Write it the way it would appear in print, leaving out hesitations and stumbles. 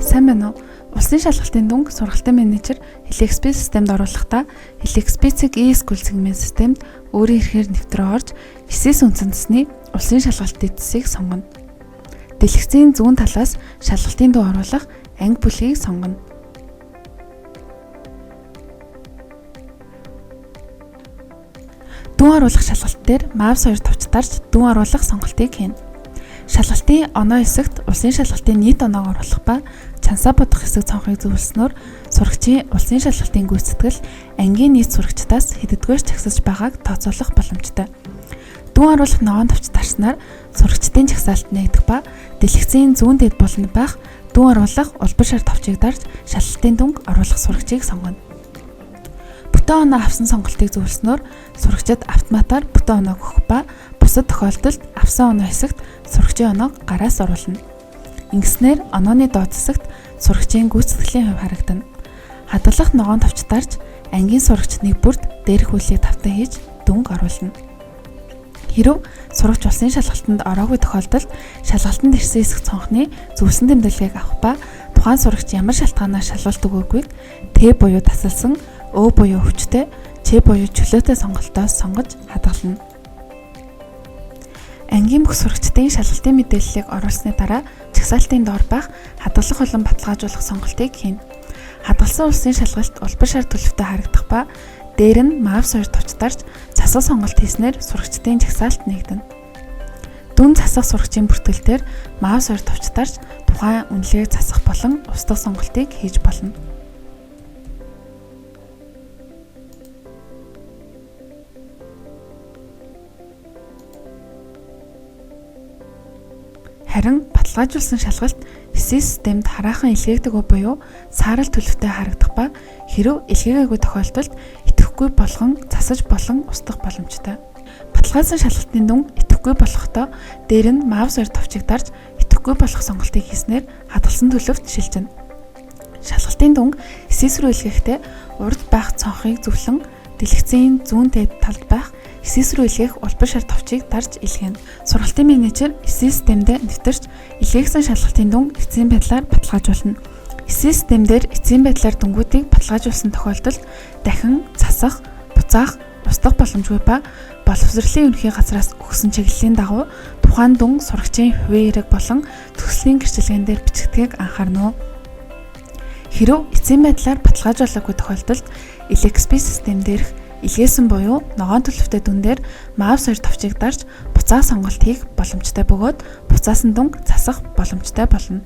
Сайн байна уу? Улсын шалгалтын дүнг сургалтын менежер LXP системд оруулахдаа LXP-ийг e-school сегмент системд өөрийн эрхээр нэвтрэн орж SIS үндсэн цэсний улсын шалгалтын цэсийг сонгоно. Дэлгэцийн зүүн талаас шалгалтын дүн оруулах анги бүлгийг сонгоно. Дүн оруулах шалгалт дээр маус хоёр товч дарж дүн оруулах сонголтыг хийнэ. Шалгалтын оноо хэсэгт улсын шалгалтын нийт оноог оруулах ба чансаа бодох хэсэг цонхыг зөвлөснөөр сурагчийн улсын шалгалтын гүйцэтгэл ангийн нийт сурагчдаас хэддүгээр чагсаж байгааг тооцоолох боломжтой. Дүн оруулах ногоон товч дарснаар сурагчдын чагсаалт нээгдэх ба дэлгэцийн зүүн дэд буланд байх дүн оруулах улбар шар товчийг дарж шалгалтын дүнг оруулах сурагчийг сонгоно. Бүтэн оноо авсан сонголтыг зөвлөснөөр сурагчид автоматар бүтэн оноог өгөх ба бусад тохиолдолд авсан оноо хэсэгт сурагчийн оноог гараас оруулна. Ингэснээр онооны доод хэсэгт сурагчийн гүйцэтгэлийн хувь харагдана. Хадгалах ногоон товч дарж ангийн сурагч нэг бүрт дээрх үйлийг тавтан хийж дүнг оруулна. Хэрв сурагч улсын шалгалтанд ороогүй тохиолдолд шалгалтанд ирсэн хэсэг цонхны зөвлөсөн тэмдэглэгийг авах ба тухайн сурагч ямар шалтгаанаар шалгалт өгөөгүйг Т буюу тасалсан, Ö буюу өвчтэй, Ч буюу чөлөөтэй сонголтоос сонгож хадгална. Ангийн бүх сурагчдын шалгалтын мэдээллийг оруулсны дараа чагсаалтын доор байх хадгалах болон баталгаажуулах сонголтыг хийнэ. Хадгалсан улсын шалгалт улбар шар төлөвтэй харагдах ба дээр нь маус хоёр товч дарж засах сонголт хийснээр сурагчдын чагсаалт нээгдэнэ. Дүн засах сурагчийн бүртгэл дээр маус хоёр товч дарж тухайн үнэлгээг засах болон устгах сонголтыг хийж болно. Харин баталгаажуулсан шалгалт SIS системд хараахан илгээгдэг буюу саарал төлөвтэй харагдах ба хэрв илгээгээгүй тохиолдолд идэвхгүй болгон засаж болон устгах боломжтой. Баталгаажсан шалгалтын дүн идэвхгүй болохдоо дээр нь маус хоёр товчийг дарж идэвхгүй болох сонголтыг хийснээр хадгалсан төлөвт шилжинэ. Шалгалтын дүнг SIS рүү илгээхдээ урд байх цонхыг зөвлөн дэлгэцийн зүүн дээд талд байх SIS рүү илгээх улбар шар товчийг дарж илгээнэ. Сургалтын менежер SIS системдээ нэвтэрч илгээгсэн шалгалтын дүн эцсийн байдлаар баталгаажуулна. SIS систем дээр эцсийн байдлаар дүнгуудыг баталгаажуулсан тохиолдолд дахин засах, буцаах, устгах боломжгүй ба боловсролын ерөнхий газраас өгсөн чиглэлийн дагуу тухайн дүн сурагчийн хувийн хэрэг болон төгслийн гэрчилгээн дээр бичигдэхийг анхаарна уу? Хэрв эцсийн байдлаар баталгаажуулаагүй тохиолдолд LXP систем дээрх илгээсэн буюу ногоон төлөвтэй дүн дээр маус хоёр товчийг дарж буцаах сонголт хийх боломжтой бөгөөд буцаасан дүнг засах боломжтой болно.